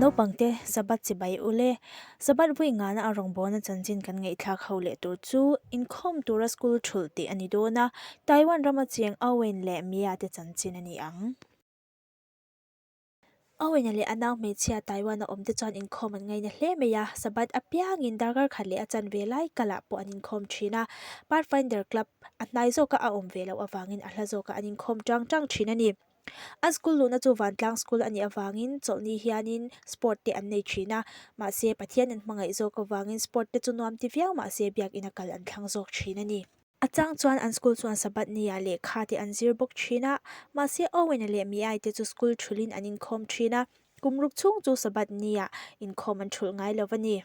Naupangte, Sabbath chibai ule. Sabbath vui ngana a rawngbawlna chanchin kan ngaihthlak ho leh tur chu inkhawm tura school thulh tih a ni dawn a, Taiwan rama cheng Owen leh Mia te chanchin a ni ang. Owen-a leh a nau hmeichhia Taiwan-a awm te chuan inkhawm an ngaina hle mai a, Sabbath apiangin darkar khat leh a chanve lai kalah pawh an inkhawm thin a, Pathfinder Club a hnai zawka a awm ve loh avangin a hla zawkah an inkhawm tang tang thin a ni. An school luhna chu Vantlang School a nih avangin chawlhni hianin sport te an nei thin a, mahse Pathian an hmangaih zawk avangin sport te chu nuam ti viau mahse biakina kal an thlang zawk thin a ni. A chang chuan an school chuan Sabbath nia lehkha te an zir bawk thin a, mahse Owen-a leh Miai te chu school thulhin an inkhawm thin a, kum ruk chhung chu Sabbath nia inkhawm an thulh ngai lo a ni.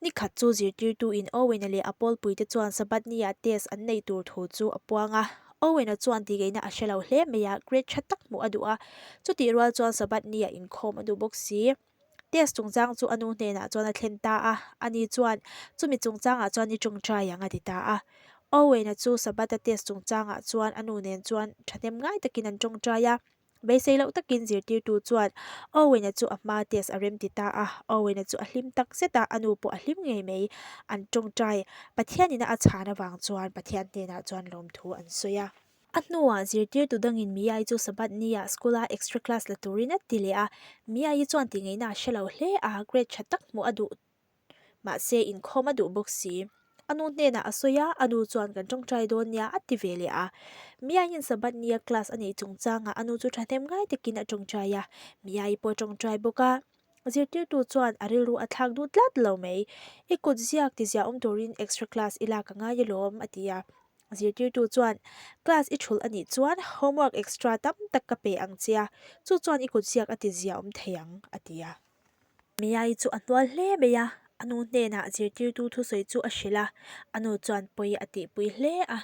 Ni khat chu zirtirtuin Owen-a leh a pawlpuite chuan Sabbath nia test an neih tur thu chu a puang a, Owen-a chuan tigeina a hre lo hle mai a, grade tha tak hmuh a duh a, chutih rual chuan Sabbath nia inkhawm a duh bawk si. Test chungchang chu a nu hnenah chuan a thlen ta a, ani chuan, Chumi chungchangah chuan i tawngtai ang a ti ta a. Owen-a chu Sabbath-a test chungchangah chuan a nu nen chuan thahnem ngai takin an tawngtai a. Beisei loh takin zirtirtu chuan Owen-a chu a hmaa test a rem ti ta a, Owen-a chu a hlim tak zet a, a nu pawh a hlim ngei mai. An tawngtai Pathianina a chhan avang chuan Pathian hnenah chuan lawmthu an sawi a. A hnuah zirtirtu dangin Miai chu Sabbath nia school-a extra class la turin a ti leh a, Miai chuan tingeihna a hre lo hle a, grade tha tak hmuh a duh mahse inkhawm a duh bawk si. A nu hnenah a sawi a, a nu chuan kan tawngtai dawn nia a ti ve leh a. Miaiin Sabbath nia class a neih chungchangah a nu chu thahnem ngai takin a tawngtai a, Miai pawh a tawngtai bawk a. Zirtirtu chuan a rilru a thlak duh tlat lo mai. I kut ziak tizia awm turin extra class i lak a ngai alawm a ti a. Zirtirtu chuan, Class i thulh a nih chuan homework extra tam tak ka pe ang che a, chu chuan i kut ziak a ti zia awm thei ang, a ti a. Miai chu a hnual hle mai a, a nu hnenah zirtirtu thusawi chu a hrilh a, a nu chuan pawi a tihpui hle a.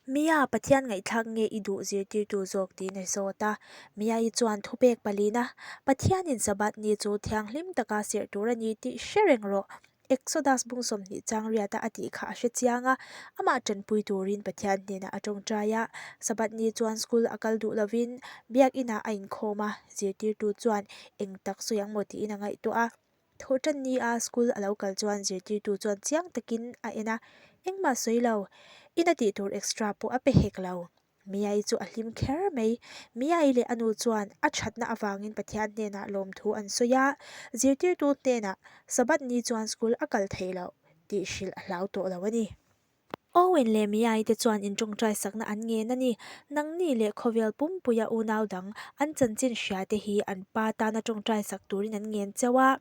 Mia, Pathian ngaihthlak nge i duh zirtirtu zawk tiin a zawt a. Miai chuan thupek palina, Pathianin Sabbath ni chu thianghlim taka serh tur a ni tih hre reng rawh. Exodus bung 20 chang riata a tih kha a hre chiang a, amah tanpui turin Pathian hnenah a tawngtai a. Sabbath ni chuan school a kal duh lovin biakinah a inkhawm a, zirtirtu chuan eng tak sawi ang maw tiin a ngaihtuah a. Thawhtan ni a school a lo kal chuan zirtirtu chuan chiang takin a en a, engmah sawi lo, ina tih tur extra pawh a pe hek lo. Miai chu a hlim kher mai. Miai leh a nu chuan a thatna avangin Pathian hnenah lawmthu an sawi a, zirtirtu hnenah Sabbath ni chuan school a kal theih loh tih hrilh a hlau tawh lo a ni. Owen leh Miai te chuan intawngtai sakna an ngen a ni. Nangni leh khawvel pumpuia unau dang an chanchin hria te hi an pa tana tawngtai sak turin an ngen chauh a.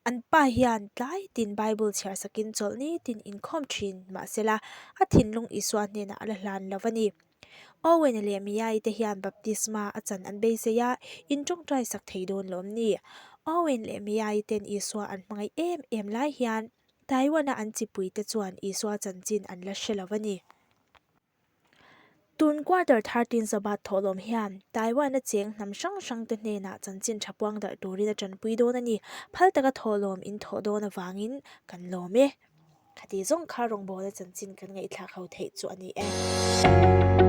An pa hian tlai tin Bible chhiar sakin chawlh nitin inkhawm thin mahsela a thinlung Isua hnenah a la hlan lo a ni. Owen-a leh Mia-i te hian baptisma a chan an beisei a, in tawngtai sak thei dawn lawm ni? Owen leh Mia-i ten Isua an hmangaih em em lai hian Taiwan-a an chipui te chuan Isua chanchin an la hre lo a ni. Tun quarter 13 Sabbath thawhlawm hian Taiwan-a cheng hnam hrang hrangte hnenah chanchin tha puang darh turin a tanpui dawn a ni. Phal taka thawhlawm in thawh dawn avangin kan lawm e. Khati zawng kha rawngbawlna chanchin kan ngaihthlak ho theih chu a ni e.